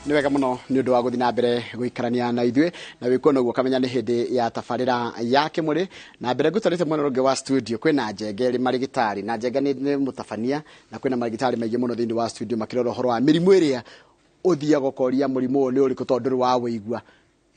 Nĩ wega mũno nĩ ũndũ wa gũthiĩ na mbere gũikarania na ithuĩ na wĩkuona ũguo ũkamenya nĩ hĩndĩ ya tabarĩra ya Kĩmũrĩ. Na mbere ngũtarĩte mwena ũngĩ wa studio kwĩna Njenge marĩgĩtarĩ, na Njenge nĩ mũtabania, na kwĩna marĩgĩtarĩ maingĩ mũno thĩinĩ wa studio makĩrora ũhoro wa mĩrimũ ĩrĩa ũthiaga ũkoria mũrimũ ũyũ nĩ ũrĩkũ tondũ ndũrĩ wa wĩigua,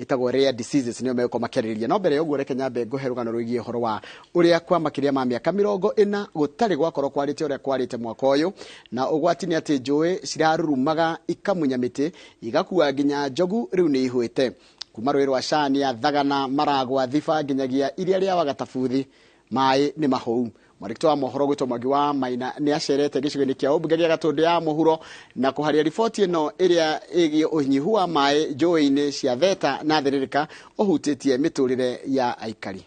ĩtagwo rare diseases, nĩyo megũkorwo makĩarĩrĩria. No mbere ya ũguo reke nyambe ngũhe rũgano rwĩgiĩ ũhoro wa ũrĩa kwa makĩria ma mĩaka 40 gũtarĩ gwakorwo kwarĩte ũrĩa kwarĩte mwaka ũyũ, na ũgwati nĩ atĩ njũĩ cirarurumaga ikamunya mĩtĩ igakua nginya njogu rĩu nĩ ihũĩte. Kuma rũĩ rwa Cania, Thagana, Maragwa, Thiba nginyagia iria rĩa Wagatabuthi maĩ nĩ mahũu. Mwandĩki wa mohoro gwĩtwo Mwangi wa Maina nĩ acerete gĩcigo-inĩ kĩa ũmbunge gĩa Gatũndũ ya Mũhuro na kũharia riboti ĩno ĩrĩa ĩgiĩ ũnyihu wa maĩ njũĩ-inĩ cia Theta na Thĩrĩrĩka ũhutĩtie mĩtũrĩre ya aikari.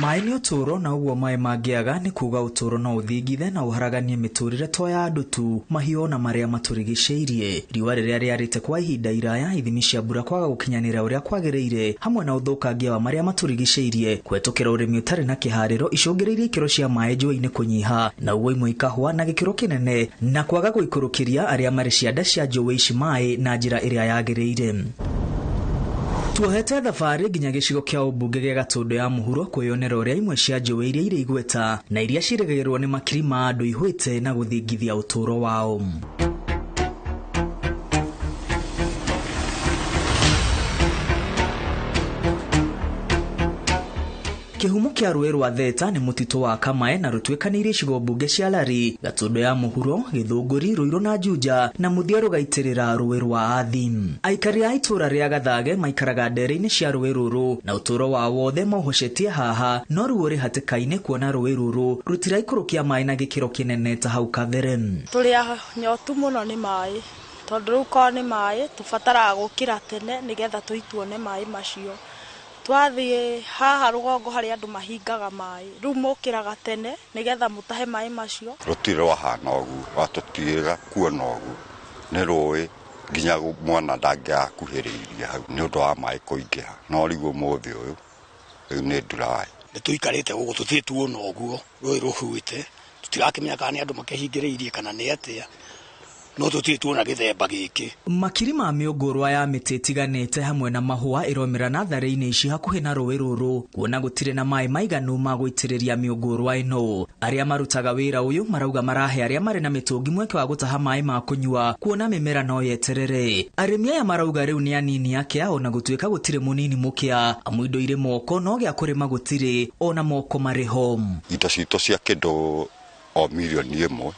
Maĩ nĩ ũtũũro, na ũguo maĩ mangĩaga nĩ kuga ũtũũro no ũthingithe na ũharaganie mĩtũrĩre to ya andũ tu, mahiũ na marĩa matũrigicĩirie. Riũa rĩrĩa rĩarĩte kwa ihinda iraya, ithimi cia mbura kwaga gũkinyanĩra ũrĩa kwagĩrĩire, hamwe na ũthũkangia wa marĩa matũrigicĩirie, kũhetũkĩra ũrĩmi ũtarĩ na kĩharĩro icũngĩrĩirie ikĩro cia maĩ njũĩ-inĩ kũnyiha, na ũguo imwe ikahũa na gĩkĩro kĩnene, na kwaga gũikũrũkĩria arĩa marĩ cianda cia njũĩ ici maĩ na njĩra ĩrĩa yagĩrĩire. Tuohete thabarĩ nginya gĩcigo kĩa ũmbunge gĩa Gatũndũ ya Mũhuro kwĩyonera ũrĩa imwe cia njũĩ iria irĩ igweta na iria ciĩrĩgagĩrĩrwo nĩ makiri ma andũ ihũĩte na gũthingithia ũtũũro wao. Kĩhumo kĩa rũĩ rwa Theta nĩ mũtitũ wa Kamae na rũtuĩkanĩirie icigo mbunge cia Lari, Gatũndũ ya Mũhuro, Gĩthũngũri, Rũirũ na Juja, na mũthia rũgaitĩrĩra rũĩ rwa Athi. Aikari a itũũra rĩa Gathage maikaraga ndere-inĩ cia rũĩ rũrũ na ũtũũro wao wothe maũhocetie haha, no rĩu ũrĩ hatĩka-inĩ kuona rũĩ rũrũ rũtiraikũrũkia maĩ na gĩkĩro kĩnene ta hau kabere. Tũrĩ anyotu mũno nĩ maĩ, tondũ rĩu korwo nĩ maĩ tũbataraga gũkĩra tene nĩgetha tũituone maĩ macio. Twathiĩ haha rũgongo harĩa andũ mahingaga maĩ, rĩu mũkĩraga tene nĩgetha mũtahe maĩ macio. Rũtirĩ rwahana ũguo, watũtigĩra kuona ũguo nĩ rũĩ nginya mwana ndangĩakuhĩrĩirie hau nĩ ũndũ wa maĩ kũingĩha, no rĩu ũmũthĩ ũyũ rĩu nĩ dry. Nĩ tũikarĩte gũkũ tũtirĩ tuona ũguo rũĩ rũhuĩte, tũtirakĩmenya kana nĩ andũ makĩhingĩrĩirie kana nĩ atĩa, no tũtirĩ tuona gĩthemba gĩkĩ. Makiri ma mĩũngũrwa ya mĩtĩ ĩtiganĩte hamwe na mahũa ĩromera natharĩ-inĩ ici hakuhĩ na rũĩ rũrũ, kuona gũtirĩ na maĩ maiganu ma gũitĩrĩria mĩũngũrwa ĩno. Arĩa marutaga wĩra ũyũ marauga marahe arĩa marĩ na mĩtũngi mweke wa gũtaha maĩ ma kũnyua, kuona mĩmera no yeterere. Arĩmi aya marauga rĩu nĩ anini akĩa, ona gũtuĩka gũtirĩ mũnini mũkĩa, amu indo irĩ moko no gĩa kũrĩma gũtirĩ, ona moko marĩ ho. Indo citũ cia kĩndũ o mirioni ĩmwe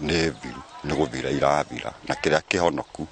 nĩ thiru, nĩ gũthira irathira, na kĩrĩa kĩhonoku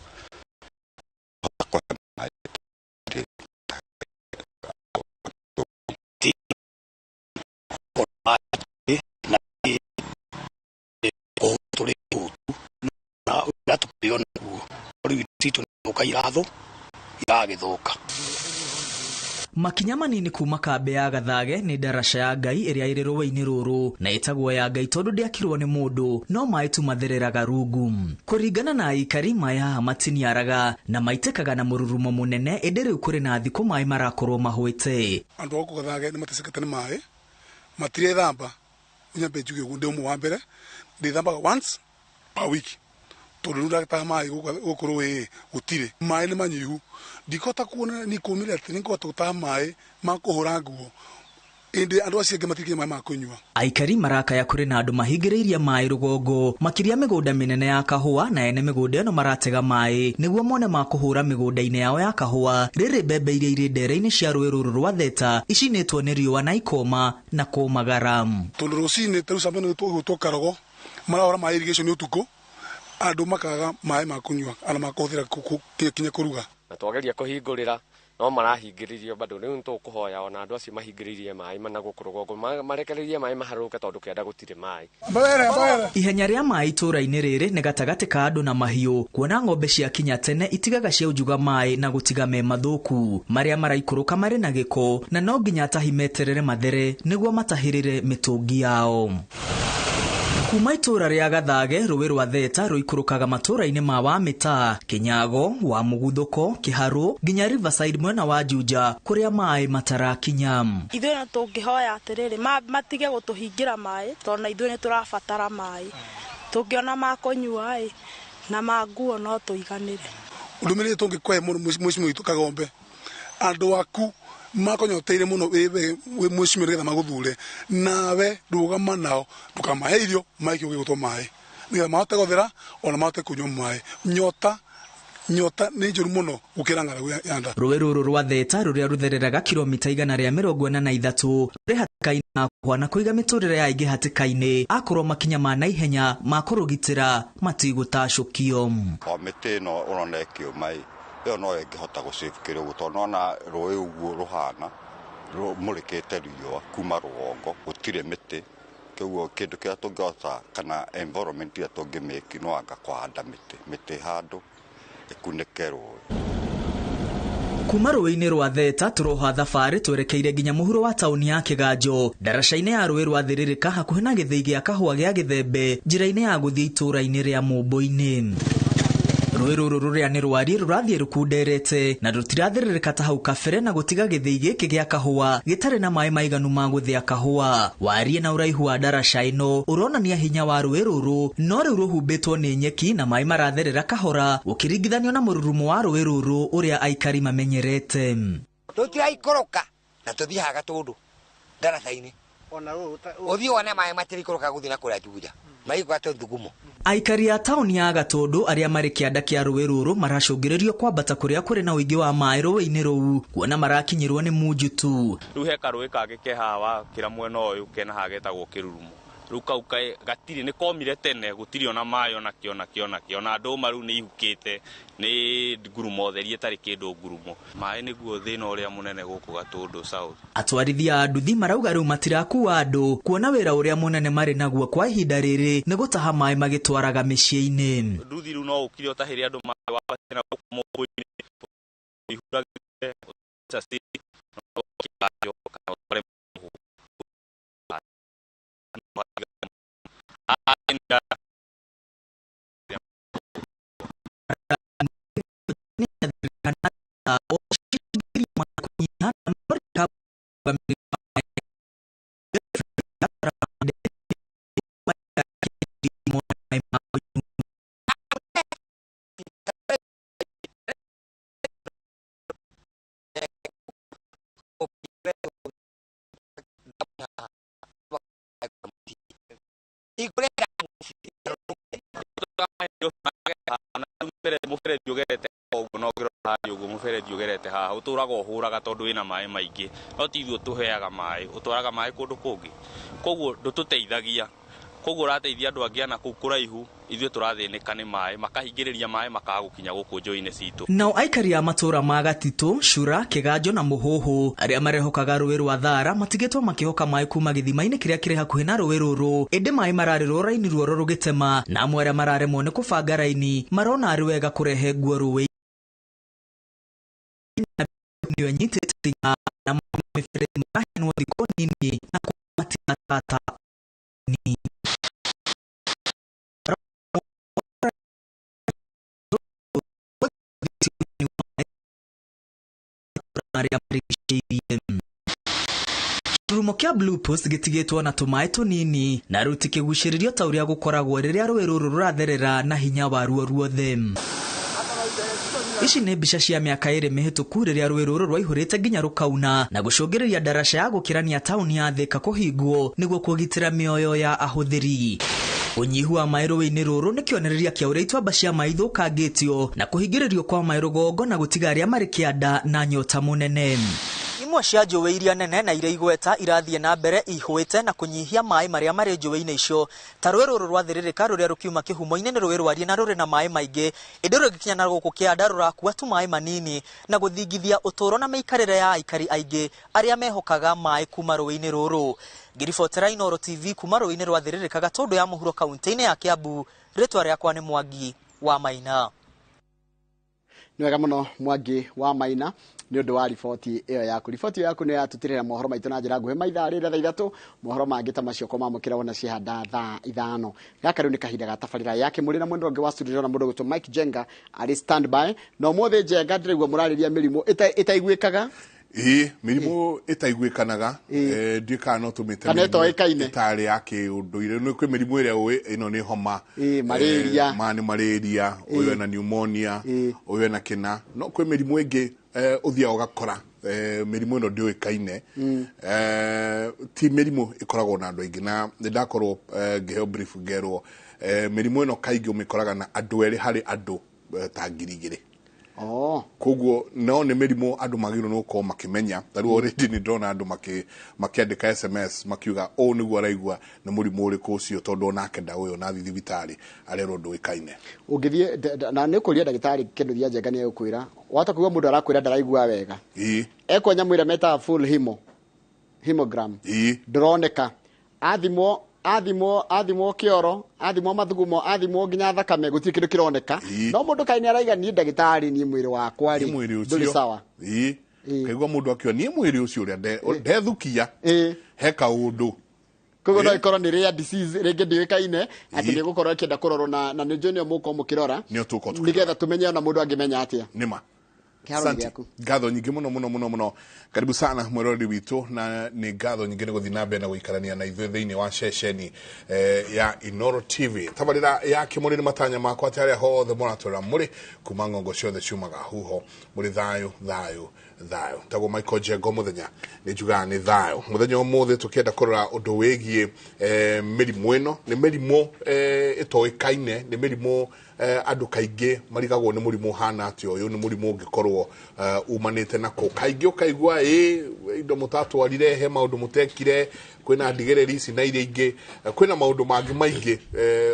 Makinya manini kuma kambe ya Gathage nĩ ndaraca ya Ngai ĩrĩa ĩrĩ rũĩ-inĩ rũrũ, na ĩtagwo ya Ngai tondũ ndĩakirwo nĩ mũndũ, no maĩ tu mathereraga rungu. Kũringana na aikari, maĩ haha matiniaraga na maitĩkaga na mũrurumo mũnene, ĩndĩ rĩu kũrĩ na thikũ maĩ marakorwo mahũĩte. Andũ a gũkũ Gathage nĩ matecekete nĩ maĩ, matirethamba. Nyambe njuge ũguo, ndĩ ũmwe wa mbere, ndĩthambaga once per week, tondũ rĩu ndagĩtaha maĩ gũkũ rũĩ gũtirĩ. Maĩ nĩ manyihu, ndikũhota kuona nĩ kũmĩrĩra atĩ nĩngũhota gũtaha maĩ ma kũhũra nguo, ĩndĩ andũ acio angĩ matirĩ maĩ ma kũnyua. Aikari marakaya kũrĩ na andũ mahingĩrĩirie maĩ rũgongo, makĩria mĩgũnda mĩnene ya kahũa, na ene mĩgũnda ĩno maratega maĩ nĩguo mone ma kũhũra mĩgũnda-inĩ yao ya kahũa. Rĩrĩ mbembe iria irĩ ndere-inĩ cia rũĩ rũrũ rwa Theta icinĩtwo nĩ riũa na ikoma na kũmagara. Tondũ rũcinĩ ta rĩu camba ĩno ĩgwĩtwo Karogo, marahũra maĩ irrigation ũtukũ, andũ makaga maĩ ma kũnyua ana ma kũhũthĩra kinya kũruga. Na twageria kũhingũrĩra no marahingĩrĩrio bado, rĩu nĩtũkũhoya ona andũ acio mahingĩrĩirie maĩ mana gũkũ rũgongo marekererie maĩ maharũrũke tondũ kĩanda gũtirĩ maĩ. Ihenya rĩa maĩ itũũra-inĩ rĩrĩ nĩ gatagatĩ ka andũ na mahiũ, kuona ng'ombe cia kinya tene itigaga ciaunjuga maĩ na gũtiga me mathũku, marĩa maraikũrũka marĩ na gĩko, na no nginya atahi meterere mathere nĩguo matahĩrĩre mĩtũngi yao. Kuma itũũra rĩa Gathage, rũĩ rwa Theta rũikũrũkaga matũũra-inĩ ma Wamĩtaa, Kĩnyago, wa Mũguthũko, Kĩharũ nginya Riverside mwena wa Juja kũrĩa maĩ matarakinya. Ithuĩ no tũngĩhoya atĩrĩrĩ, matige gũtũhingĩra maĩ, tondũ na ithuĩ nĩ tũrabatara maĩ. Tũngĩona ma kũnyua ĩ na ma nguo no tũiganĩre. Ndũmĩrĩri tũngĩkũhe mũciĩ witũ Kagombe, andũ aku makonyoteire mũno wĩ mũciĩ nĩgetha magũthure, nawe rũgama nao ndũkamahe irio maike ũgĩgũtwo maĩ nĩgetha mahote gũthera ona mahote kũnyua maĩ. Nyota nyota nĩ njũru mũno gũkĩra ng'aragu ya nda. Rũĩ rũrũ rwa Theta rũrĩa rũthereraga kilomita 143 rũrĩ hatĩka-inĩ na kũhwa na kũiga mĩtũrĩre ya aingĩ hatĩka-inĩ akorwo makinya ma naihenya ma kũrũgitĩra matigũtacũkio. O mĩtĩ ĩno ũrona ĩkĩũma ĩ, ĩyo no ĩngĩhota gũsave kĩrĩa ũguo, tondũ nĩwona rũĩ ũguo rũhana rũmũrĩkĩte riũa kuma rũgongo, gũtirĩ mĩtĩ. Koguo kĩndũ kĩrĩa tũngĩhota kana environment ĩrĩa tũngĩmĩki no anga kũhanda mĩtĩ, mĩtĩ handũ ĩkunĩke rũĩ. Kuma rũĩ-inĩ rwa Theta tũroha thabarĩ twerekeire nginya mũhuro wa taũni ya Kĩganjo, ndaraca-inĩ ya rũĩ rwa Thĩrĩrĩka hakuhĩ na gĩthĩi gĩa kahũa gĩa Gĩthembe, njĩra-inĩ ya gũthiĩ itũũra-inĩ rĩa Mũmbũ-inĩ. Rũĩ rũrũ rũrĩa nĩ rwariĩ rũrathiĩ rũkunderete na rũtirathĩrĩrĩka ta hau kabere na gũtiga gĩthĩi gĩkĩ gĩa kahũa gĩtarĩ na maĩ maiganu ma gũthĩa kahũa. Wariĩ na ũraihu wa ndaraca ĩno ũronania hinya wa rũĩ rũrũ, no rĩu rũhumbĩtwo nĩ nyeki na maĩ maratherera kahora gũkĩringithanio na mũrurumo wa rũĩ rũrũ ũrĩa aikari mamenyerete. Tũtiraikũrũka na tũthiaga Gatũndũ ndaraca-inĩ, ũthiĩ wone maĩ matiraikũrũka gũthiĩ na kũrĩa Juja, maikũrũka tũthugumo. Aikari a taũni ya Gatũndũ arĩa marĩ kĩanda kĩa rũĩ rũrũ maracũngĩrĩrio kwambata kũrĩa kũrĩ na ũingĩ wa maĩ rũĩ-inĩ rũu kuona marakinyĩrwo nĩ munju tu. Rĩu he karũĩ kangĩ ke haha wakĩra mwena ũyũ kena haha getagwo Kĩrurumo. Rĩu kau gatirĩ, nĩ komire tene, gũtirĩ ona maĩ ona kĩ ona kĩ ona kĩ, ona ndũma rĩu nĩ ihukĩte, nĩ ngurumo theri ĩtarĩ kĩndũ ngurumo. Maĩ nĩguo thĩna ũrĩa mũnene gũkũ Gatũndũ South. Atwarithia a nduthi marauga rĩu matirakua andũ kuona wĩra ũrĩa mũnene marĩ naguo kwa ihinda rĩrĩ nĩ gũtaha maĩ magĩtwaraga mĩciĩ-inĩ. Nduthi rĩu no ũkire ũtahĩre andũ maĩ wambatie na gũkũ Mũmbũ-inĩ, ũihuragĩre, ũtware Mũberethi ũgerete ũguo no ũngĩrora harĩa ũguo mũberethi ũgerete haha ũtũraga ũhũraga tondũ wĩna maĩ maingĩ, no ti ithuĩ tũheaga maĩ, ũtwaraga maĩ kũndũ kũngĩ, koguo ndũtũteithagia, koguo ũrateithia andũ angĩ ana kũu kũraihu, ithuĩ tũrathĩnĩka nĩ maĩ, makahingĩrĩria maĩ makaga gũkinya gũkũ njũĩ-inĩ citũ. Nao aikari a matũũra ma Gatitũ, Cura, Kĩganjo na Mũhũhũ arĩa marehokaga rũĩ rwa Thara matigĩtwo makĩhoka maĩ kuma gĩthima-inĩ kĩrĩa kĩrĩ hakuhĩ na rũĩ rũrũ, ĩndĩ maĩ mararĩrwo raini ruoro rũgĩtema, na amwe arĩa mararemwo nĩ kũbanga raini marona arĩ wega kũrehe nguo rũĩ nĩyo ĩnyitĩte thing'a na mĩberethi maraheanwo thikũ nini na matiratata. Marĩa marigicĩirie. Kĩrurumo kĩa Blue Post gĩtigĩtwo na tũmaĩ tũnini na rĩu ti kĩgucĩrĩrio ta ũrĩa gũkoragwo rĩrĩa rũĩ rũrũ rũratherera na hinya waruo ruothe. Ici nĩ mbica cia mĩaka 2 mĩhĩtũku rĩrĩa rũĩ rũrũ rwaihũrĩte nginya rũkauna na gũcũngĩrĩria ndaraca ya gũkĩrania taũni ya Thika kũhingwo nĩguo kũgitĩra mĩoyo ya ahũthĩri. Ũnyihu wa maĩ rũĩ-inĩ rũrũ nĩ kĩonereria kĩa ũrĩa ituamba cia maĩ ithũkangĩtio na kũhingĩrĩrio kwa maĩ rũgongo na gũtiga arĩa marĩ kĩanda na nyota mũnene. Imwe cia njũĩ iria nene na iria igweta irathiĩ na mbere ihũĩte na kũnyihia maĩ marĩa marĩ njũĩ-inĩ icio, ta rũĩ rũrũ rwa Thĩrĩrĩka rũrĩa rũkiuma kĩhumo-inĩ nĩ rũĩ rwariĩ na rũrĩ na maĩ maingĩ, ĩndĩ rũgĩkinya na gũkũ kĩanda rũrakua tu maĩ manini na gũthingithia ũtũũro na mĩikarĩre ya aikari aingĩ arĩa mehokaga maĩ kuma rũĩ-inĩ rũrũ. Ngĩribotera Inooro TV kuma rũĩ-inĩ rwa Thĩrĩrĩka Gatũndũ ya mũhuro kaunti-inĩ ya Kiambu, rĩtwa rĩakwa nĩ Mwangi wa Maina. Nĩ wega mũno Mwangi wa Maina nĩ ũndũ wa riboti ĩyo yaku. Riboti ĩyo yaku nĩ yatũtirĩra mohoro maitũ na njĩra nguhĩ maithaa rĩrĩa thaa 3, mohoro mangĩ ta macio kwamamũkĩra wona ciahanda thaa 5. Gaka rĩu nĩ kahinda ga tabarĩra ya Kĩmũrĩ na mwena ũngĩ wa studio na mũndũ ũgwĩtwo Mike Jenga arĩ standby. Na ũmũthĩ Jenga ndĩraigua mũrarĩria mĩrimũ ĩtaiguĩkaga. Ĩĩ, mĩrimũ ĩtaiguĩkanaga, ndiũĩ kana no tũmĩte Kana mĩrimũ ĩtoĩkaine. Ĩtarĩ ya kĩũndũire. Nĩ kwĩ mĩrimũ ĩrĩa ũĩ ĩno nĩ homa. Malaria. Ma nĩ malaria, ũyũ ena pneumonia, ũyũ ena kĩna. No kwĩ mĩrimũ ĩngĩ ũthiaga ũgakora mĩrimũ ĩno ndĩũĩkaine. Ti mĩrimũ ĩkoragwo na andũ aingĩ, na nĩ ndakorwo ngĩheo brief ngerwo mĩrimũ ĩno kaingĩ ũmĩkoraga na andũ erĩ harĩ andũ ta 2,000. Koguo no nĩ mĩrimũ andũ magĩrĩirwo nĩ gũkorwo makĩmenya. Ta rĩu already nĩ ndĩrona andũ makĩandĩka SMS makiuga ũũ nĩguo araigua, nĩ mũrimũ ũrĩkũ ũcio, tondũ onake ndaũĩ, ona athiĩ thibitarĩ arerwo ndũĩkaine. Ũngĩthiĩ na nĩ ũkũria ndagĩtarĩ Kĩnuthia Njenga nĩ egũkwĩra, wahota kũigua mũndũ arakwĩra ndaraigua wega, ekwo nyamũ ĩrĩa metaga full hemogram, ndũroneka, athimwo athimwo athimwo kĩoro, athimwo mathugumo, athimwo nginya thakame, gũtirĩ kĩndũ kĩroneka. No mũndũ kaĩ nĩ araiga, niĩ ndagĩtarĩ, niĩ mwĩrĩ wakwa rĩ Niĩ mwĩrĩ ndũrĩ ũcio sawa. Ĩĩ, kaigua mũndũ akiuga niĩ mwĩrĩ ũcio ũrĩa ndethukia he kaũndũ. Koguo no ĩkorwo nĩ rare disease rĩngĩ ndĩũĩkaine atĩ nĩ ĩgũkorwo ĩkĩenda kũrorwo, na nĩ njũĩ nĩyo mũgũkorwo mũkĩrora, Nĩyo tũgũkorwo tũkĩrora. nĩgetha tũmenye ona mũndũ angĩmenya atĩa. Nĩma. Kĩharo nĩ Asante. gĩaku. Ngatho nyingĩ mũno mũno mũno mũno. Karibu sana mwĩroreri witũ, na nĩ ngatho nyingĩ nĩ gũthiĩ na mbere na gũikarania na ithuĩ thĩinĩ wa ceceni ya Inoro TV. Tabarĩra ya Kĩmũrĩ, nĩ matanya makwa atĩ harĩa hothe mũratwĩra mũrĩ kuma ng'ongo ciothe ciumaga huho mũrĩ thayũ thayũ thayũ. Tagwo Michael Njengo, mũthenya nĩ njugaga nĩ thayũ. Mũthenya ũmũthĩ tũkĩenda kũrora ũndũ wĩgiĩ mĩrimũ ĩno. Nĩ mĩrimũ ĩtoĩkaine, nĩ mĩrimũ andũ kaingĩ marigagwo nĩ mũrimũ ũhana atĩa ũyũ, nĩ mũrimũ ũngĩkorwo umanĩte nako. Kaingĩ ũkaigua ĩ indo mũtatwarire, he maũndũ mũtekire, kwĩna ndigĩrĩri ici na iria ingĩ, kwĩna maũndũ mangĩ maingĩ,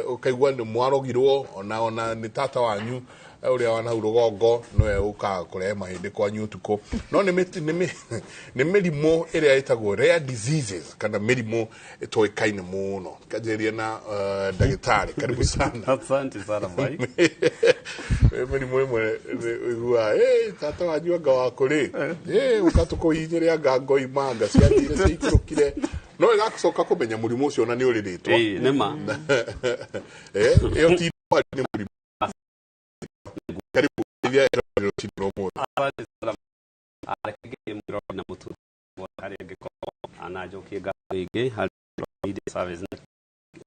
ũkaigua nĩ mwarogirwo ona nĩ tata wanyu ũrĩa wa nahau rũgongo nĩwe ũkaga kũrehe mahĩndĩ kwanyu ũtukũ. No nĩ mĩrimũ ĩrĩa ĩtagwo rare diseases kana mĩrimũ ĩtoĩkaine mũno. Kanjĩrĩria na ndagĩtarĩ, karibu sana. Asante sana, Mike. Mĩrimũ ĩmwe ũiguaga tata wanyu anga wakũ rĩ ũka tũkũhinyĩre anga ngoima anga ciathire ciaikũrũkire, no ĩgacoka kũmenya mũrimũ ũcio ona nĩ ũrĩ rĩtwa. Ĩĩ, nĩ ma. Ĩyo ti ndwari, nĩ mũrimũ. Karibu ithia rũcinĩ rwa ũmũthĩ. Asante sana. Reke ngĩthiĩ mwĩrori na mũtu harĩa angĩkorwo ananjokie ngatho ingĩ harĩ media service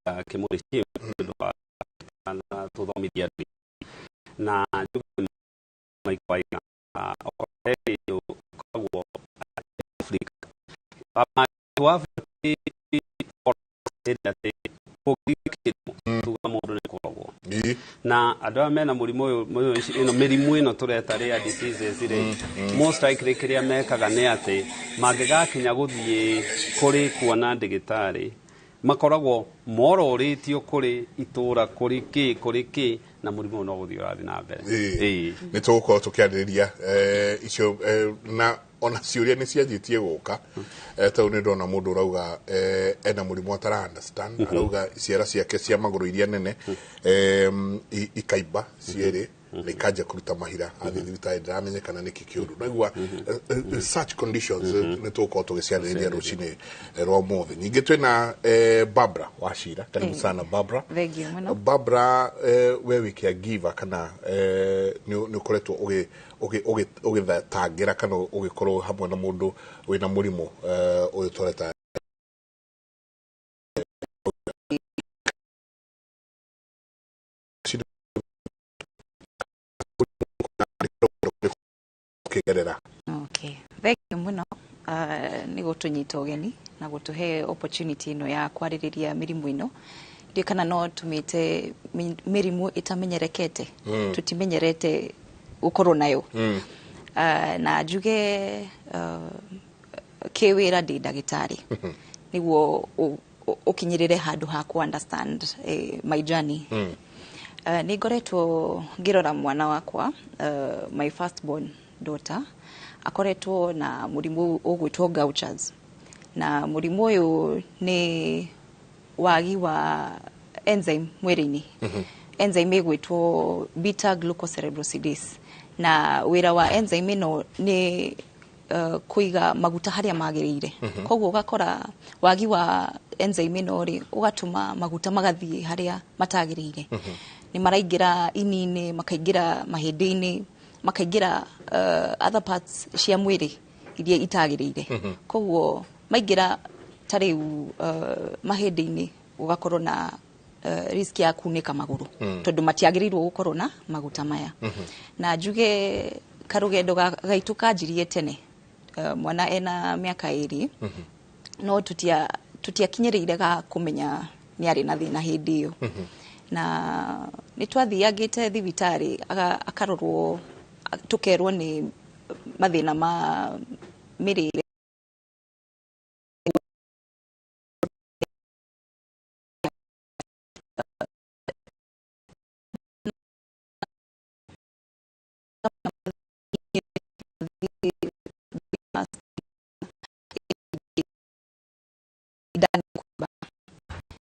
na Kĩmũrĩ team nĩ ũndũ wa na tũthomithia andũ. Na njuge Mike Waina, okorwo he kĩndũ ũkoragwo Africa wa Africa atĩ kũngĩgĩa kĩndũ tuga mũndũ nĩ kũrogwo, na andũ aya mena mũrimũ ũyũ ĩno mĩrimũ ĩno tũreta rare diseases rĩ, most likely kĩrĩa mekaga nĩ atĩ mangĩgakinya gũthiĩ kũrĩ kuona ndagĩtarĩ, makoragwo mororĩtio kũrĩ itũra, kũrĩ kĩ kũrĩ kĩ, na mũrimũ ũyũ no gũthiĩ ũrathiĩ na mbere. Nĩ tũgũkorwo tũkĩarĩrĩria icio, na ona ciũria nĩ cianjĩtie gũka. Tondũ nĩ ndona mũndũ ũrauga ena mũrimũ atara understand, arauga ciara ciake cia magũrũ iria nene ikaimba cierĩ na ikanjia kũruta mahira, athiĩ thibitarĩ ndaramenyekana nĩkĩ kĩũru. Naigua such conditions nĩ tũgũkorwo tũgĩciarĩrĩria rũcinĩ rwa ũmũthĩ. Ningĩ twĩna Barbara Wachira, karibu sana Barbara. Thank you mũno. Barbara, we wĩ caregiver kana nĩ ũkoretwo ũgĩtangĩra kana ũgĩkorwo hamwe na mũndũ wĩna mũrimũ ũyũ tũreta. Ũkĩgerera. Okay. Thank you mũno nĩ gũtũnyita ũgeni na gũtũhe opportunity ĩno ya kwarĩrĩria mĩrimũ ĩno. Ndiũĩ kana no tũmĩte mĩrimũ ĩtamenyerekete, tũtimenyerete gũkorwo nayo. Na njuge kĩwĩra ndĩ ndagĩtarĩ nĩguo ũkinyĩrĩre handũ ha ku understand my journey. Nĩ ngoretwo ngĩrora mwana wakwa, my first born daughter, akoretwo na mũrimũ ũgwĩtwo Gauchers, na mũrimũ ũyũ nĩ wagi wa enzyme mwĩrĩ-inĩ, enzyme ĩgwĩtwo beta glucocerebrosidase, na wĩra wa enzyme ĩno nĩ kũiga maguta harĩa magĩrĩire. Koguo ũgakora wagi wa enzyme ĩno rĩ, ũgatũma maguta magathiĩ harĩa matagĩrĩire, nĩ maraingĩra ini-inĩ, makaingĩra mahĩndĩ-inĩ, makaingĩra other parts cia mwĩrĩ. iria itagĩrĩire. Koguo maingĩra ta rĩu mahĩndĩ-inĩ, ũgakorwo na risk ya kunĩka magũrũ, tondũ matiagĩrĩirwo gũkorwo na maguta maya. Na njuge karũgendo gaitũ kanjirie tene, mwana ena mĩaka 2, no tutiakinyĩrĩire ga kũmenya nĩ arĩ na thĩna hĩndĩ ĩyo. Na nĩ twathiangĩte thibitarĩ, akarorwo, tũkerwo nĩ mathĩna ma mĩrĩre.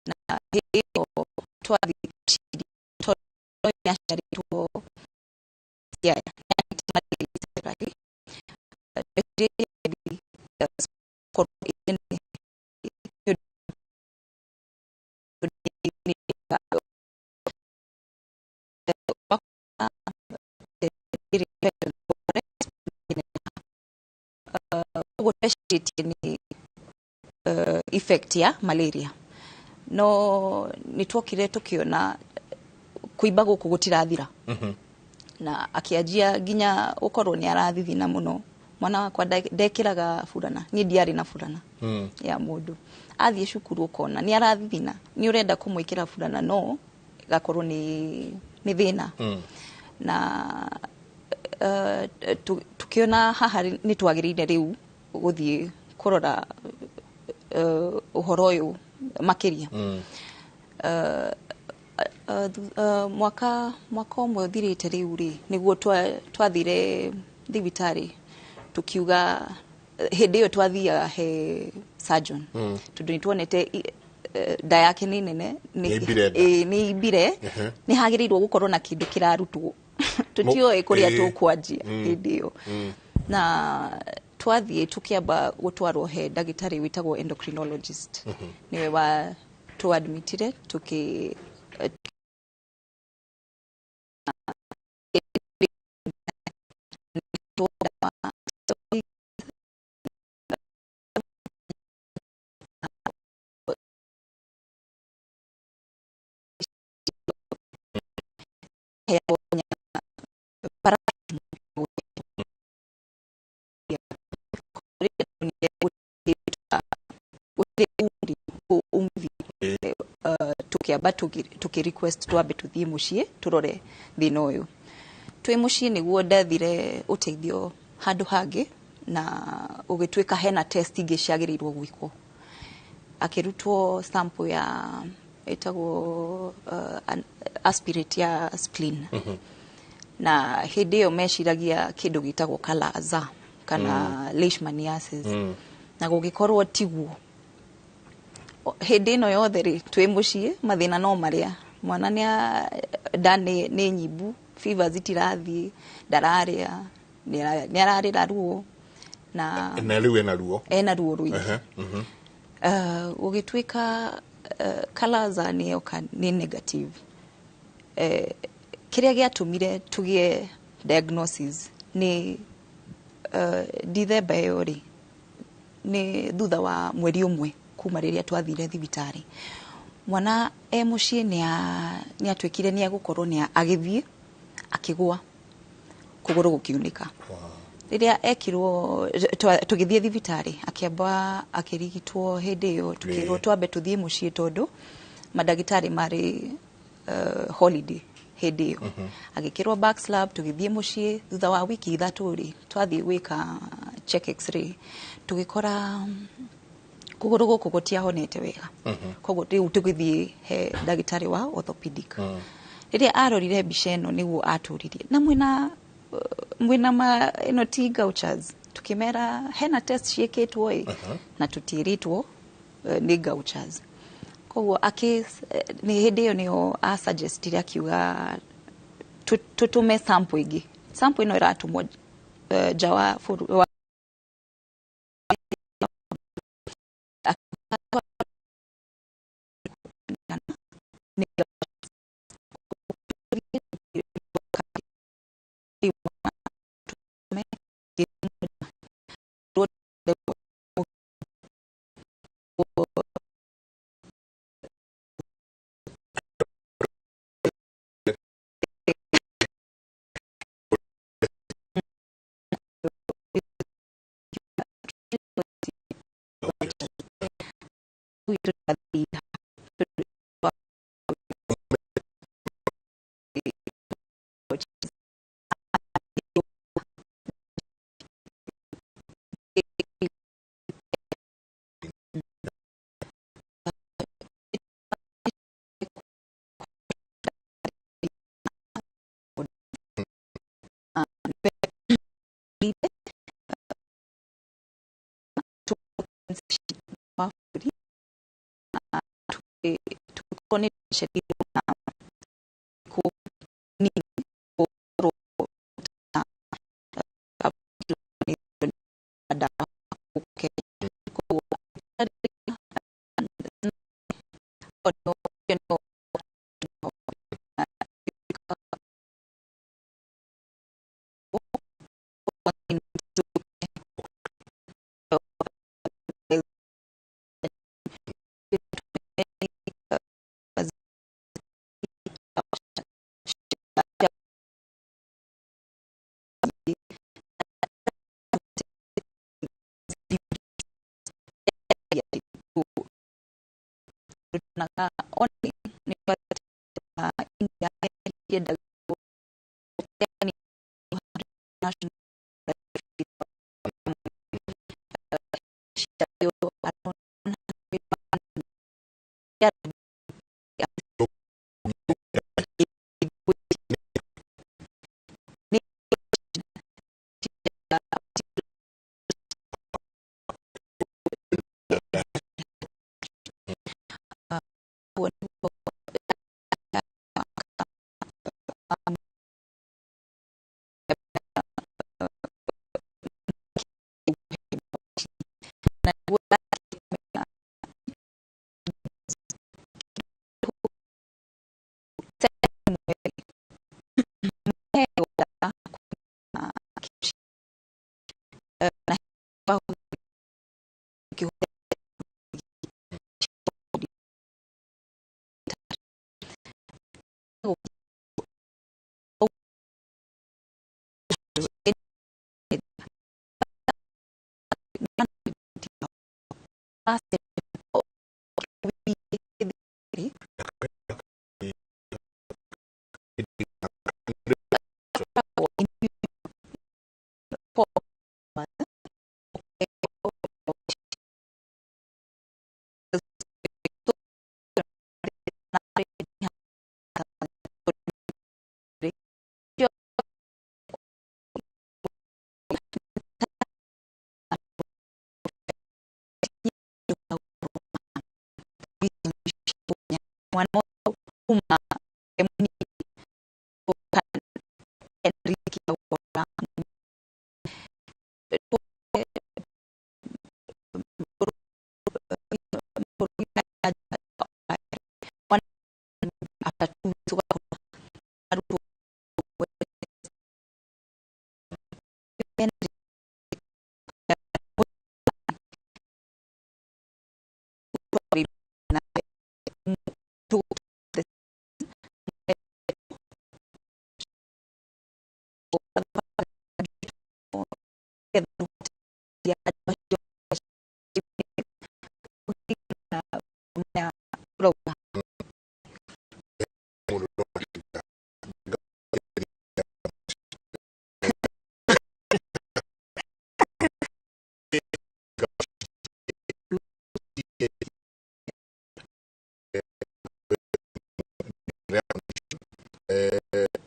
Na hĩndĩ ĩyo twathiĩ tondũ nĩ aciarĩtwo Siaya, koguo twecirĩtie nĩ effect ya malaria, no nĩ twokire tũkĩona kũimba gũkũ gũtirathira, na akĩanjia nginya gũkorwo nĩ arathithina mũno. Mwana wakwa ndekĩraga burana, niĩ ndiarĩ na burana ya mũndũ. Athiĩ cukuru ũkona nĩ arathithina, nĩ ũrenda kũmwĩkĩra burana, no gakorwo nĩ thĩna. Na tukiona haha nĩ twagĩrĩire rĩu gũthiĩ kũrora ũhoro ũyũ makĩria. Mwaka ũmwe ũthirĩte rĩu rĩ, nĩguo twathire thibitarĩ, tukiuga hĩndĩ ĩyo twathiaga he surgeon, tondũ nĩ tuonete nda yake nĩ nene. Nĩ imbire nda. Ĩ, nĩ imbire. Nĩ hagĩrĩirwo gũkorwo na kĩndũ kĩrarutwo, tũtiũĩ kũrĩa tũkwanjia hĩndĩ ĩyo. Na twathiĩ tũkĩamba gũtwarwo he ndagĩtarĩ wĩtagwo endocrinologist, nĩwe wa tũadmitire tũkĩ tukiamba tuki request twambe tuthiĩ mũciĩ tũrore thĩna ũyũ. Twĩ mũciĩ nĩguo ndathire ũteithio handũ hangĩ, na ũgĩtuĩka hena test ingĩ ciagĩrĩirwo gwĩkwo. Akĩrutwo sample ya ĩtagwo aspirate ya spleen, na hĩndĩ ĩyo meciragia kĩndũ gĩtagwo kala-azar kana leishmaniasis, na gũgĩkorwo tiguo. Hĩndĩ ĩno yothe rĩ, twĩ mũciĩ mathĩna no marĩa mwana nĩ nda nĩ nyimbu, fever zitirathiĩ, ndararĩa, nĩ ararĩra ruo na Na rĩu ena ruo? Ena ruo rũingĩ. Ehe, mhm. Gũgĩtuĩka kala-azar nĩ yoka nĩ negative. Kĩrĩa gĩatũmire tũgĩe diagnosis nĩ Dithemba ĩyo rĩ, nĩ thutha wa mweri ũmwe kuma rĩrĩa twathire thibitarĩ, mwana e mũciĩ nĩ atuĩkire nĩ egũkorwo nĩ agĩthiĩ akĩgũa, kũgũrũ gũkiunĩka. Rĩrĩa ekirwo, tũgĩthiĩ thibitarĩ, akĩamba akĩrigitwo. Hĩndĩ ĩyo tukĩrwo twambe tũthiĩ mũciĩ tondũ mandagĩtarĩ marĩ holiday hĩndĩ ĩyo. Agĩkĩrwo back slab, tũgĩthiĩ mũciĩ. Thutha wa wiki 3 rĩ, twathiĩ gwĩka check x-ray, tũgĩkora kũgũrũ gũkũ gũtiahonete wega. Koguo rĩu tũgĩthiĩ he ndagĩtarĩ wa orthopedic. Rĩrĩa arorire mbica ĩno, nĩguo atũririe na mwĩna ma ĩno ti Gauchers. Tukĩmera hena test ciĩkĩtwo ĩ, na tũtiĩrĩtwo nĩ Gauchers. Koguo akĩ nĩ hĩndĩ ĩyo nĩyo a suggestire, akiuga tũtũme sample ĩngĩ. Sample ĩno ĩratũmwo nja wa bũrũri wa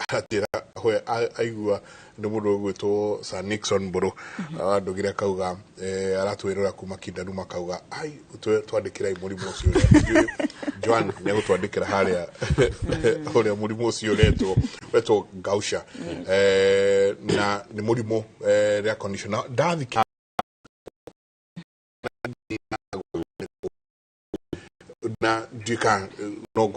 Atira we aigua nĩ mũndũ ũgwĩtwo Sir Nixon Mbũrũ andũgire akauga aratwĩrora kuma Kindaruma akauga ai twandĩkĩrai mũrimũ ũcio ũrĩa Joan nĩ egũtwandĩkĩra harĩa ũrĩa mũrimũ ũcio ũretwo Gausha na nĩ mũrimũ rare condition na ndathikĩ na ndiũĩ no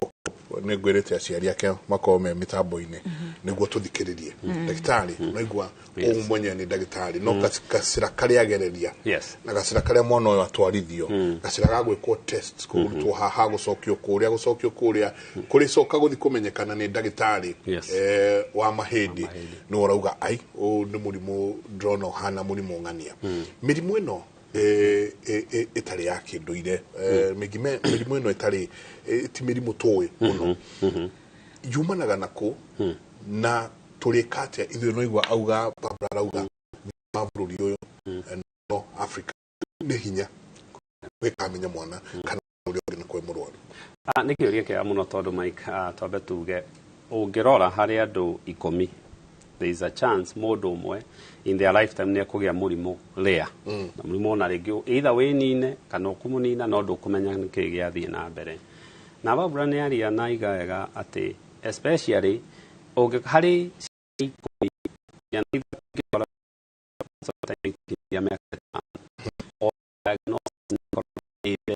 nĩ ngwĩrĩte aciari ake makorwo me mĩtambo-inĩ nĩguo tũthikĩrĩrie ndagĩtarĩ noigua ũũ mwenyewe nĩ ndagĩtarĩ no gacĩra karĩa agereria na gacĩra karĩa mwana ũyũ atwarithio gacĩra ga gwĩkwo test kũrutwo haha gũcokio kũrĩa gũcokio kũrĩa kũrĩcoka gũthiĩ kũmenyekana nĩ ndagĩtarĩ wa mahĩndĩ nĩ ũrauga ai ũũ nĩ mũrimũ ndĩrona ũhana mũrimũ ng'ania. Mĩrimũ ĩno Ĩtarĩ ya kĩndũire, mĩrimũ ĩno ĩtarĩ ti mĩrimũ tũĩ mũno yumanaga nakũ, na tũrĩka atĩa ithuĩ? No igua auga Barbara arauga wa bũrũri ũyũ, no Africa nĩ hinya gwĩkamenya mwana kana ũrĩa ũngĩ nĩ kwĩ mũrwaru. Nĩ kĩũria kĩega mũno tondũ Mike, twambe tuge ũngĩrora harĩ andũ 10, there is a chance mũndũ ũmwe in their lifetime nĩ ekũgĩa mũrimũ rare, na mũrimũ ona rĩngĩ either wĩnine kana ũkũmũnina, no ndũkũmenya nĩkĩ gĩathiĩ na mbere. Na Barbara nĩ aria na iga wega atĩ especially ũngĩ harĩ ciana 10, ciana 3 ingĩkora sometimes ikinyia mĩaka 5, o diagnosis nĩ ĩkoragwo ĩ very-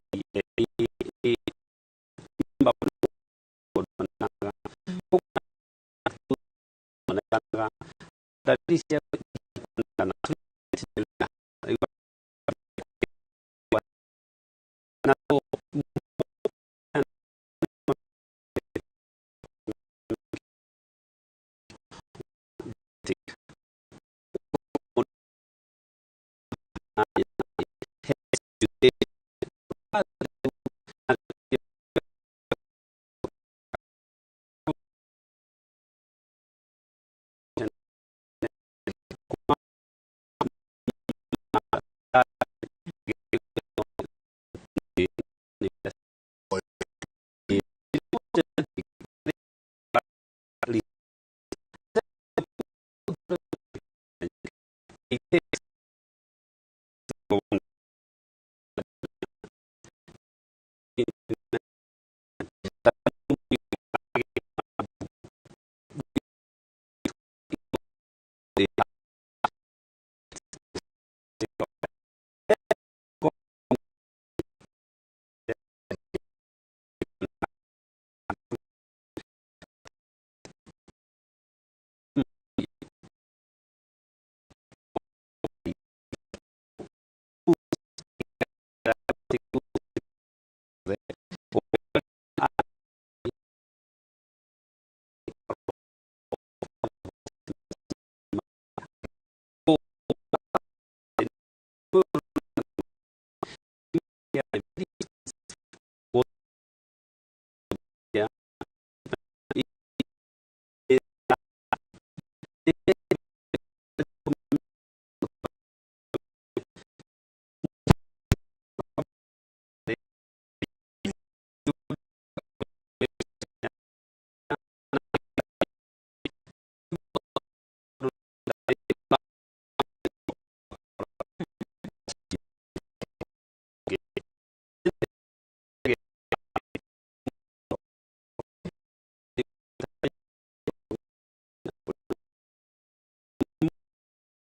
dalili cia kuonekana na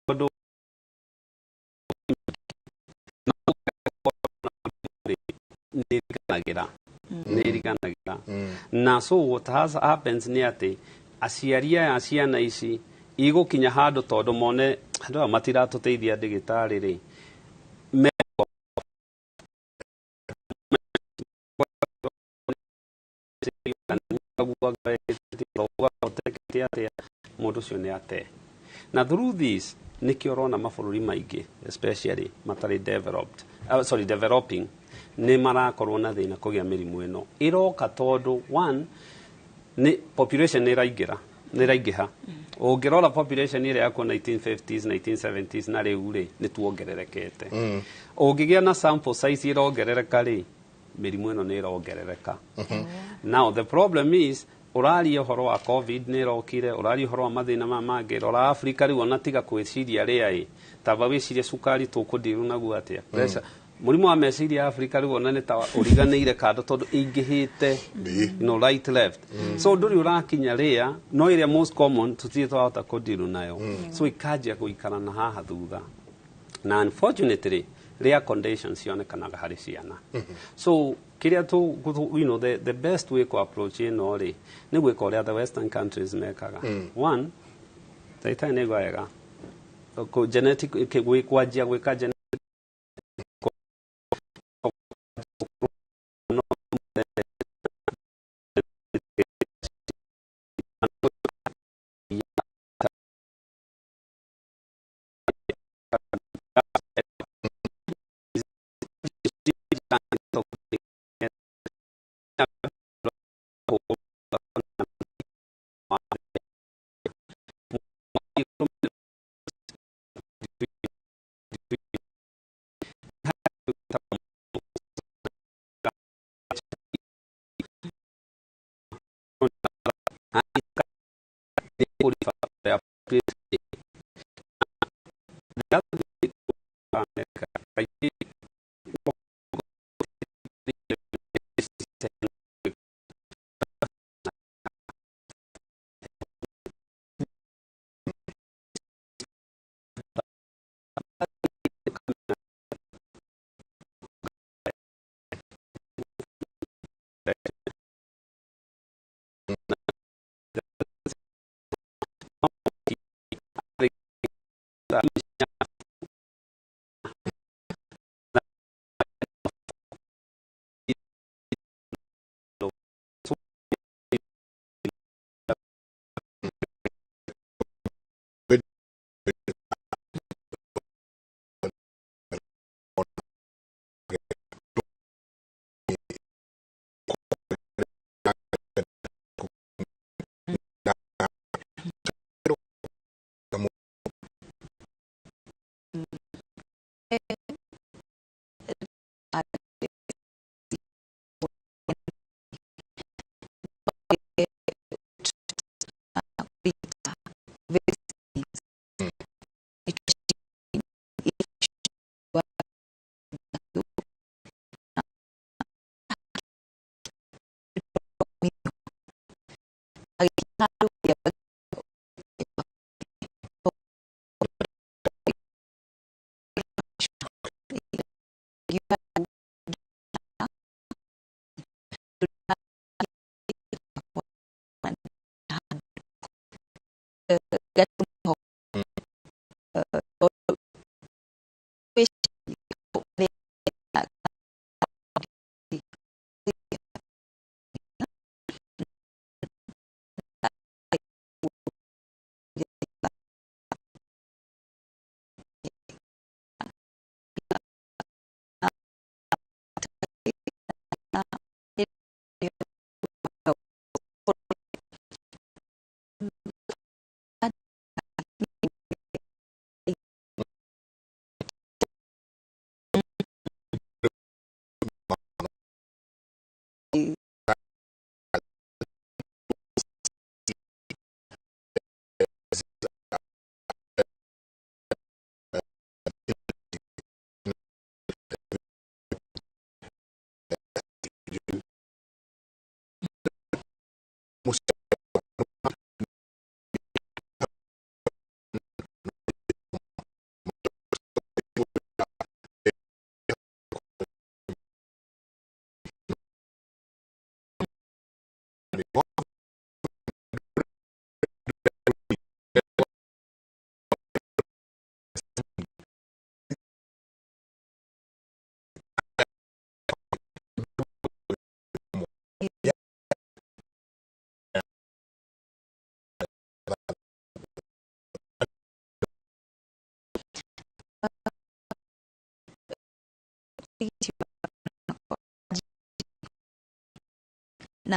tondũ nĩ iriganagĩra. Na so what has happens nĩ atĩ aciari aya ciana ici igũkinya handũ tondũ mone andũ aya matiratũteithia ndĩgĩtarĩ rĩ me atĩa mũndũ ũcio nĩ ate. Na through this nĩkĩo ũrona mabũrũri maingĩ, especially matarĩ developed, sorry, developing, nĩ marakorwo na thĩna kũgĩa mĩrimũ ĩno ĩroka, tondũ one nĩ population nĩ ĩraingĩra, nĩ ĩraingĩha. Ũngĩrora population ĩrĩa yakuo 1950s, 1970s na rĩu rĩ, nĩ tuongererekete. Ũngĩgĩa na sample size ĩrongerereka rĩ, mĩrimũ ĩno nĩ ĩrongerereka. Now the problem is ũraria ũhoro wa COVID nĩ ĩrokire, ũraria ũhoro wa mathĩna maya mangĩ. Rora Africa rĩu, ona tiga kwĩciria rĩa ĩ tamba wĩcirie cukari tũkũndiru naguo atĩa, pressure, mũrimũ wa meciria. Africa rĩu ona nĩ ta ũriganĩire kando tondũ ĩingĩhĩte right, left. So ndũrĩ ũrakinya rĩa no ĩrĩa most common tũtirĩ twahota kũndiru nayo, so ikanjia gũikara na haha thutha. Na unfortunately rare conditions cionekanaga harĩ ciana. So kĩrĩa tu the best way ku approach ĩno rĩ, nĩ gwĩka ũrĩa the western countries mekaga. One, ndagĩtarĩ nĩ wega genetic kwanjia gwĩka genetic kũriba appropriately. The other thing, America, kaingĩ Na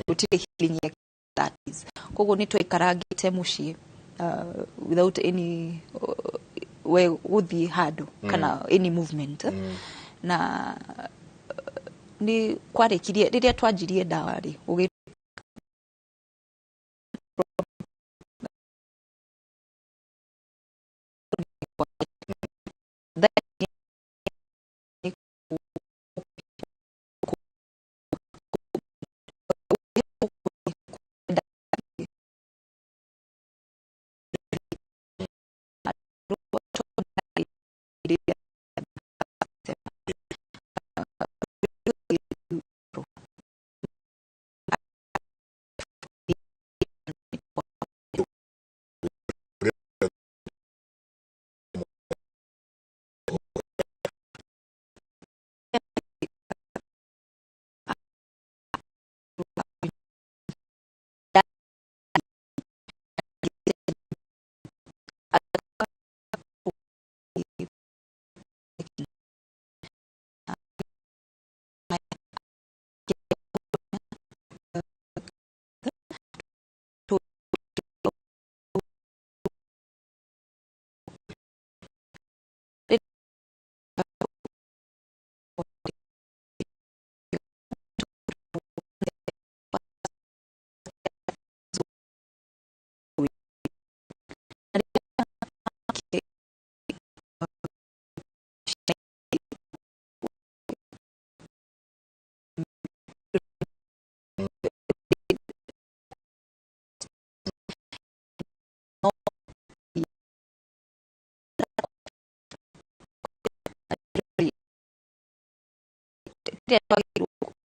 Gũtirĩ healing ya that is koguo nĩ twaikarangĩte mũciĩ without any we gũthiĩ handũ kana any movement. Na nĩ kwarĩkirie rĩrĩa twanjirie ndawa rĩ ũgĩ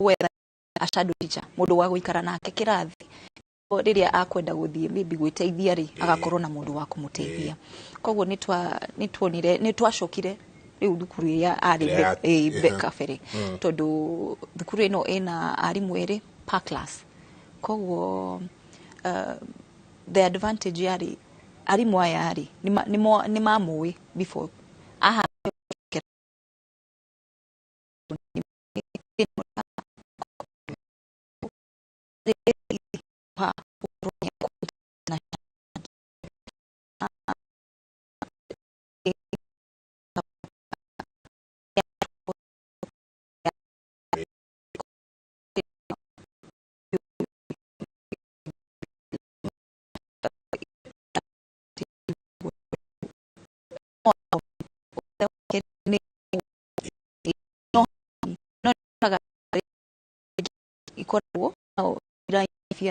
gwetha a shadow teacher mundu wa guikara nake kirathi riria akwenda guthie maybe gwiteithia ri agakorwo na mundu wa kumuteithia. Koguo nitwonire nitwacokire riu thukuru iria ari kabere tondu thukuru ino ina arimu eri per class. Koguo the advantage yari arimu aya ari ni mamui before aha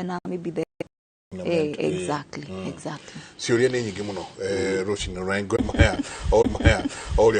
na maybe the exactly exactly ciuria ni nyingi muno rucini rango maya o maya o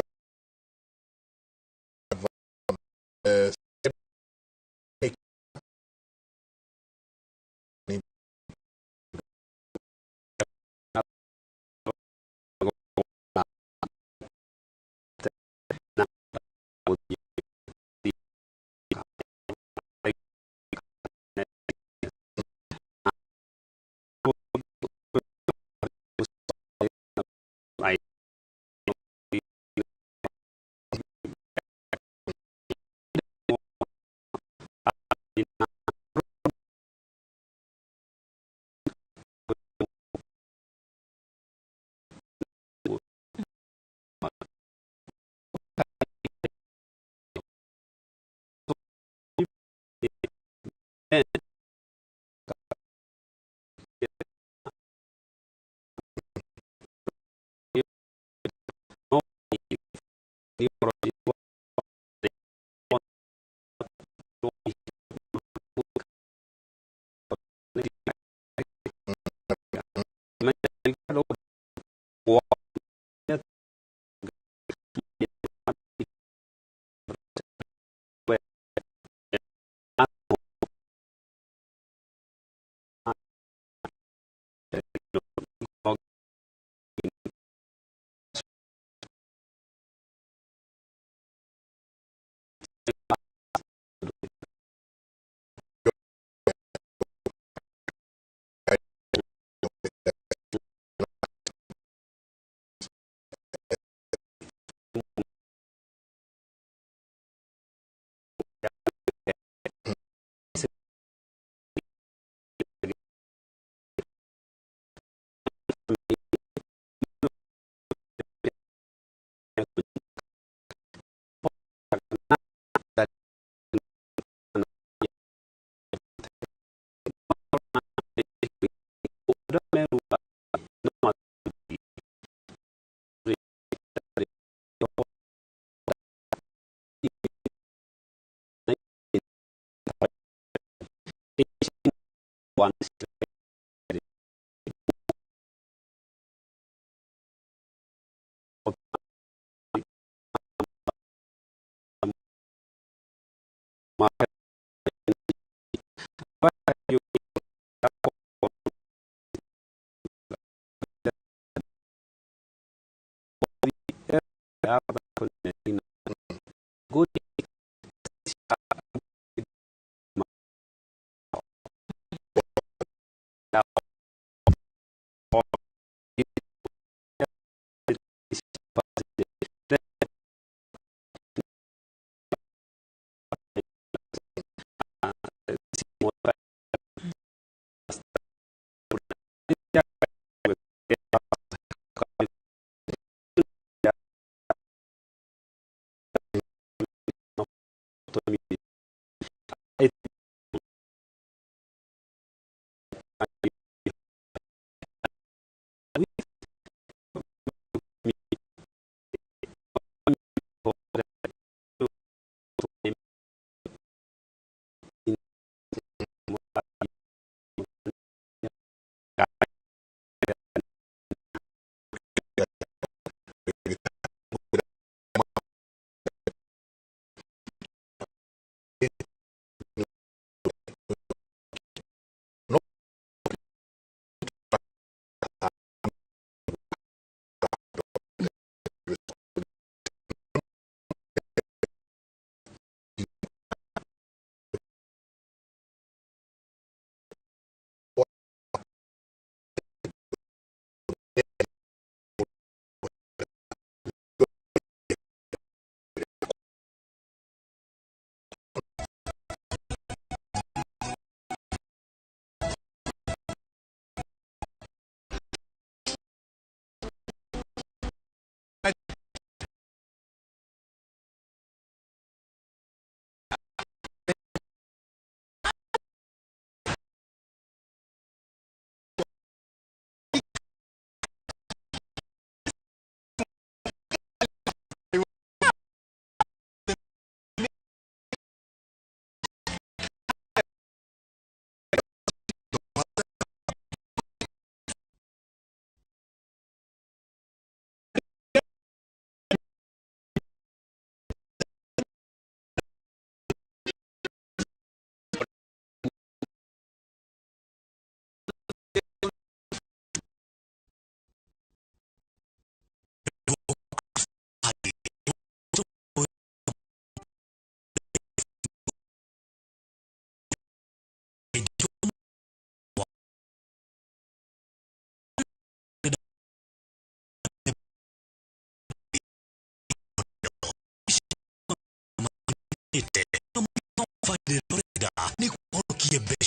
Ni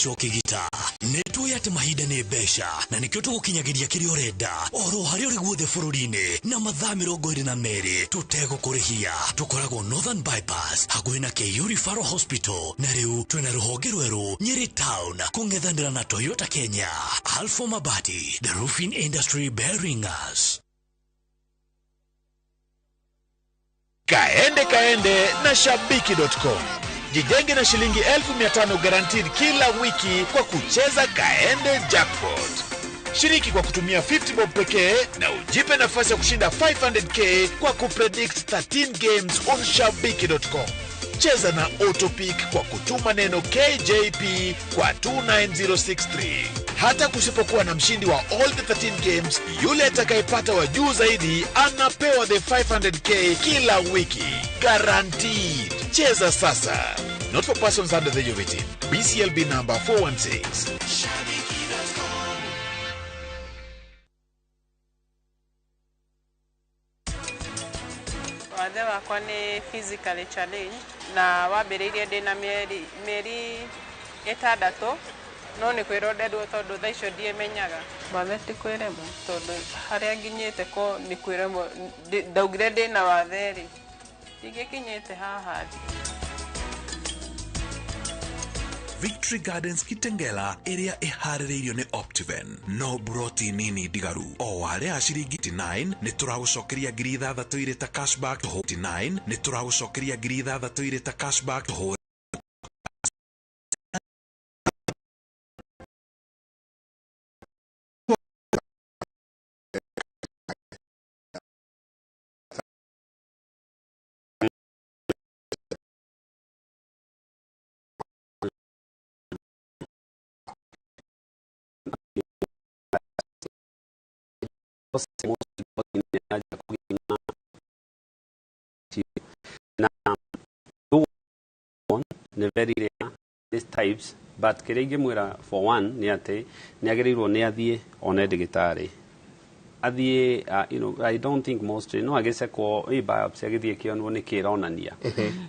Mbeca ũkĩgita. Nĩ tũĩ atĩ mahinda nĩ mbeca, na nĩkĩo tũgũkinyagĩria kĩrĩa ũrenda oro harĩa ũrĩ guothe bũrũri-inĩ na mathaa 22 tũtegũkũrĩhia. Tũkoragwo Northern Bypass hakuhĩ na KU Referral Hospital, na rĩu twĩna rũhonge rwerũ Nyeri Town kũng'ethanĩra na Toyota Kenya. Alpha Mabati, the roofing industry bearing us. Kaende kaende na shabiki.com. Jijenge na shilingi 1500 guaranteed kila wiki kwa kucheza Kaende Jackpot. Shiriki kwa kutumia 50 bob pekee na ujipe nafasi ya kushinda 500k kwa kupredict 13 games on shabiki.com. Cheza na autopick kwa kutuma neno KJP kwa 29063. Hata kusipokuwa na mshindi wa all the 13 games, yule atakayepata wa juu zaidi anapewa the 500k kila wiki. Guaranteed. Cheza sasa. Not for persons under the age of 18. BCLB number 416. Wathe wakwa nĩ physically challenged na wambĩrĩirie ndĩna mĩeri 6 no nĩ kwĩrwo nderwo tondũ thaa icio ndiĩmenyaga. Wathe ti kwĩremwo tondũ harĩa nginyĩte ko nĩ kwĩremwo, ndaugire ndĩna wathe rĩ ndingĩkinyĩte haha. Victory Gardens Kitengela ĩrĩa ĩharĩrĩirio nĩ Optiven no buroti nini ndigaru o warĩa ciringi 9 nĩ tũragũcokeria 6,000 irĩ ta cashback 9 nĩ tũragũcokeria 6,000 irĩ ta cashback. Nĩ very rare these types, but kĩrĩa ingĩmwĩra for one nĩ atĩ nĩ agĩrĩirwo nĩ athiĩ one ndagĩtarĩ athiĩ, you know, I don't think most no agĩcekwo ĩ biopsy agĩthiĩ kĩonwo nĩ kĩronania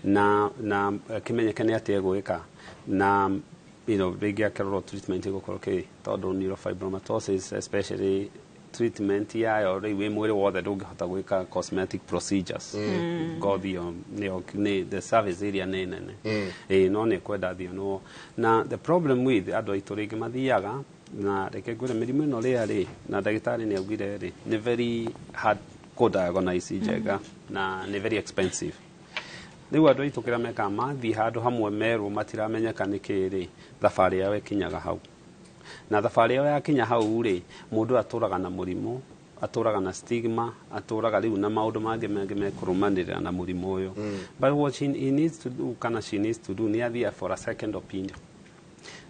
na kĩmenyeke nĩ atĩ egwĩka na you know rĩngĩ akĩrorwo treatment ĩgũkorwo kĩ tondũ neurofibromatosis especially treatment yayo rĩu wĩ mwĩrĩ wothe ndũngĩhota gwĩka cosmetic procedures. Ngothi ĩyo nĩ the service area nĩ nene. No nĩ kwenda thiĩ no na the problem with andũ aitũ rĩngĩ mathiaga na reke ngwĩre mĩrimũ ĩno rĩa rĩ na ndagĩtarĩ nĩ augire rĩ nĩ very hard kũ diagnose njega na nĩ very expensive. Rĩu andũ aitũ kĩrĩa mekaga mathiĩ handũ hamwe merwo matiramenyeka nĩkĩ rĩ thabarĩ yao ĩkinyaga hau. Na thabarĩ ĩyo yakinya hau rĩ mũndũ atũraga na mũrimũ, atũraga na stigma, atũraga rĩu na maũndũ mangĩ mangĩ mekũrũmanĩrĩra na mũrimũ ũyũ. But what he needs to do kana she needs to do nĩ athiĩ for a second opinion.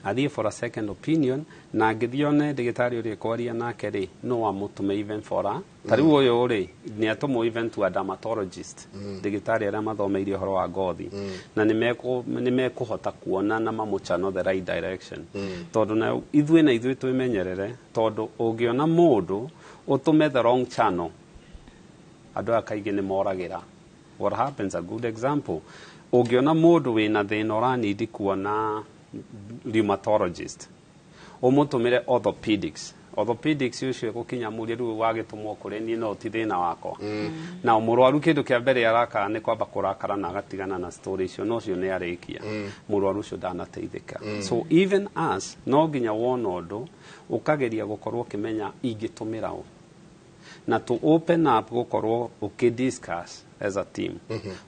Athiĩ for a second opinion na angĩthiĩ one ndagĩtarĩ ũrĩa ekwaria nake rĩ no amũtũme even for a ta rĩu ũyũ rĩ nĩ atũmwo even to a dermatologist, ndagĩtarĩ arĩa mathomeire ũhoro wa ngothi na nĩ mekũhota kuona na mamũchannel the right direction. Tondũ na ithuĩ na ithuĩ twĩmenyerere tondũ ũngĩona mũndũ ũtũme the wrong channel andũ aya kaingĩ nĩ moragĩra. What happens, a good example, ũngĩona mũndũ wĩna thĩna ũranindi kuona rheumatologist ũmũtũmĩre orthopedics. Orthopedics ũcio gũkinya mũrie rĩu wagĩtũmwo kũrĩ niĩ no ti thĩna wakwa. Na mũrwaru kĩndũ kĩa mbere araka nĩ kwamba kũrakara na agatigana na story icio no ũcio nĩ arĩkia. Mũrwaru ũcio ndanateithĩka. So even us no nginya wona ũndũ ũkageria gũkorwo ũkĩmenya ingĩtũmĩra ũ na to open up gũkorwo ũkĩ discuss as a team.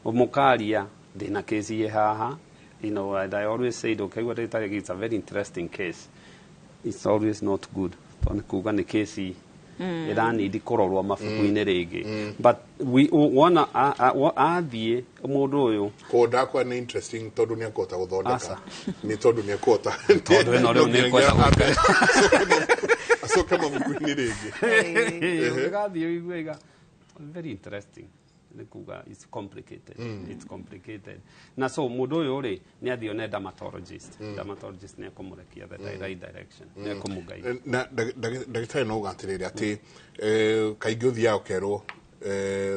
Mũkaria ndĩna case ĩ haha. You know, and I always say, okay, what it's a very interesting case. It's always not good. Tondũ kuga nĩ case ĩranindi kũrorwo mabuku-inĩ rĩngĩ. But we wona athiĩ mũndũ ũyũ ko ndakwa nĩ interesting tondũ nĩ akũhota gũthondeka nĩ tondũ nĩ akũhota tondũ ĩno rĩu nĩ kwenda acoke mabuku-inĩ rĩngĩ. Ũgathiĩ ũigue iga very interesting. Nĩ kuga it's complicated. It's complicated. Na so mũndũ ũyũ rĩ nĩ athiĩ one dermatologist. Dermatologist nĩ ekũmũrekia the right direction. Nĩ ekũmũguide. Na ndagĩtarĩ no uga atĩrĩrĩ atĩ kaingĩ ũthiaga ũkerwo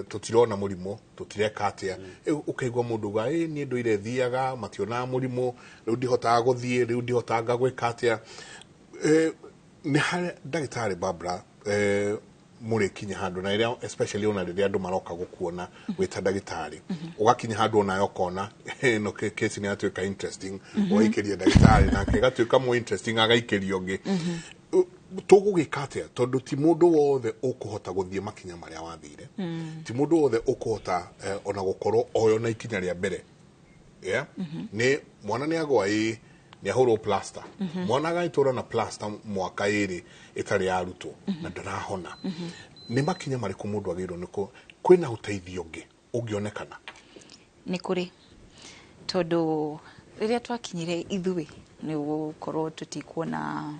Tũtirona mũrimũ, tũtireka atĩa. Rĩu ũkaigua mũndũ uga, "Ĩ, niĩ ndũire thiaga mationaga mũrimũ, rĩu ndihotaga gũthiĩ, rĩu ndihotaga gwĩka atĩa." Nĩ harĩa ndagĩtarĩ Barbara, mũrĩkinya handũ na rĩrĩa, especially ona rĩrĩa andũ maroka gũkuona wĩ ta ndagĩtarĩ, ũgakinya handũ onawe ũkona ĩno case nĩ yatuĩka interesting, ũgaikĩria ndagĩtarĩ, nake ĩgatuĩka more interesting, agaikĩria ũngĩ. Tũgũgĩka atĩa? Tondũ ti mũndũ wothe ũkũhota gũthiĩ makinya marĩa wathire, ti mũndũ wothe ũkũhota ona gũkorwo oyo na ikinya rĩa mbere, yeah? Nĩ mwana nĩ agwa, ĩ nĩ ahũrwo plaster, mwana agagĩtũra na plaster mwaka 2 ĩtarĩ yarutwo na ndarahona. Nĩ makinya marĩkũ mũndũ agĩrĩirwo nĩ kwĩna ũteithio ũngĩ ũngĩonekana? Nĩ kũrĩ, tondũ rĩrĩa twakinyire ithuĩ nĩ gũkorwo tũtikuona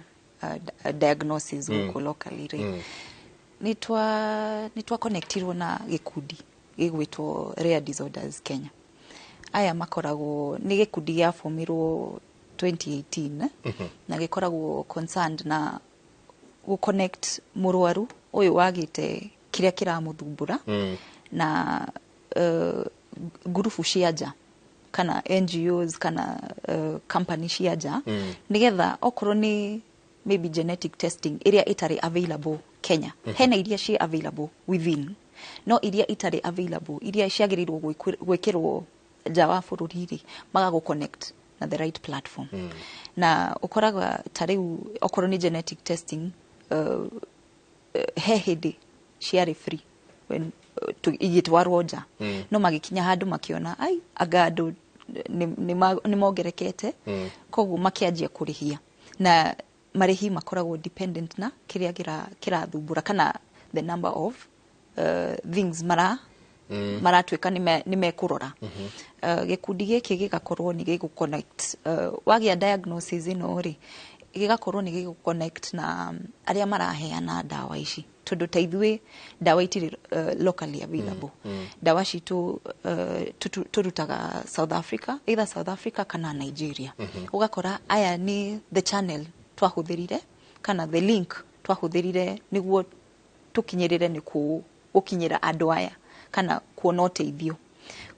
diagnosis gũkũ locally rĩ, nĩ twa connectirwo na gĩkundi gĩgwĩtwo Rare Disorders Kenya. Aya makoragwo nĩ gĩkundi gĩabomirwo 2018 na gĩkoragwo concerned na gũ connect mũrwaru ũyũ wagĩte kĩrĩa kĩramũthumbũra na ngurubu cia nja kana NGOs kana company cia nja, nĩgetha okorwo nĩ maybe genetic testing ĩrĩa ĩtarĩ available Kenya. Hena iria ciĩ available within, no iria itarĩ available, iria ciagĩrĩirwo gwĩkĩrwo nja wa bũrũri rĩ, magagũ connect na the right platform. Na ũkoraga ta rĩu okorwo nĩ genetic testing, he hĩndĩ ciarĩ free when igĩtwarwo nja, no magĩkinya handũ makĩona ai anga andũ nĩ mongerekete, koguo makĩanjia kũrĩhia, na marĩhi makoragwo dependent na kĩrĩa kĩrathumbũra kana the number of things mara maratuĩka nĩ mekũrora. Gĩkundi gĩkĩ gĩgakorwo nĩ gĩgũ connect, wagĩa diagnosis ĩno rĩ, gĩgakorwo nĩ gĩgũ connect na arĩa maraheana ndawa ici, tondũ ta ithuĩ ndawa itirĩ locally available. Ndawa citũ tũrutaga South Africa, either South Africa kana Nigeria. Ũgakora aya nĩ the channel twahũthĩrire kana the link twahũthĩrire nĩguo tũkinyĩrĩre nĩ gũkinyĩra andũ aya kana kuona ũteithio.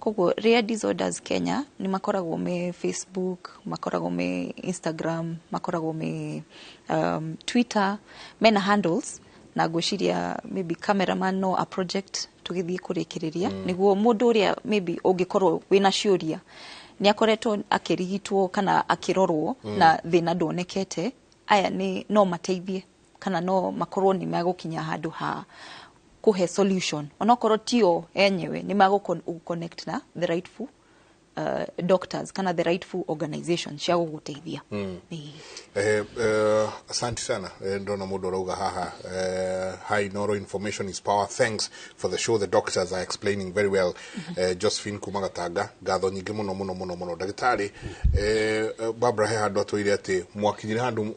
Koguo Rare Disorders Kenya nĩ makoragwo me Facebook, makoragwo me Instagram, makoragwo me Twitter, mena handles, na ngwĩciria maybe cameraman no a project tũgĩthiĩ kũrĩkĩrĩria, nĩguo mũndũ ũrĩa maybe ũngĩkorwo wĩna ciũria, nĩ akoretwo akĩrigitwo kana akĩrorwo na thĩna ndwonekete, aya nĩ no mateithie kana no makorwo nĩ megũkinya handũ ha kũhe solution, onokorwo tio enyewe nĩ magũ connect na the rightful doctors kana the rightful organization cia gũgũteithia. Ĩĩ. Asante sana. Ndona mũndũ arauga haha, "Hi Noro, information is power. Thanks for the show, the doctors are explaining very well." Josephine kuma Gatanga, ngatho nyingĩ mũno mũno mũno mũno ndagĩtarĩ. Barbara, he handũ atwĩire atĩ mwakinyire handũ.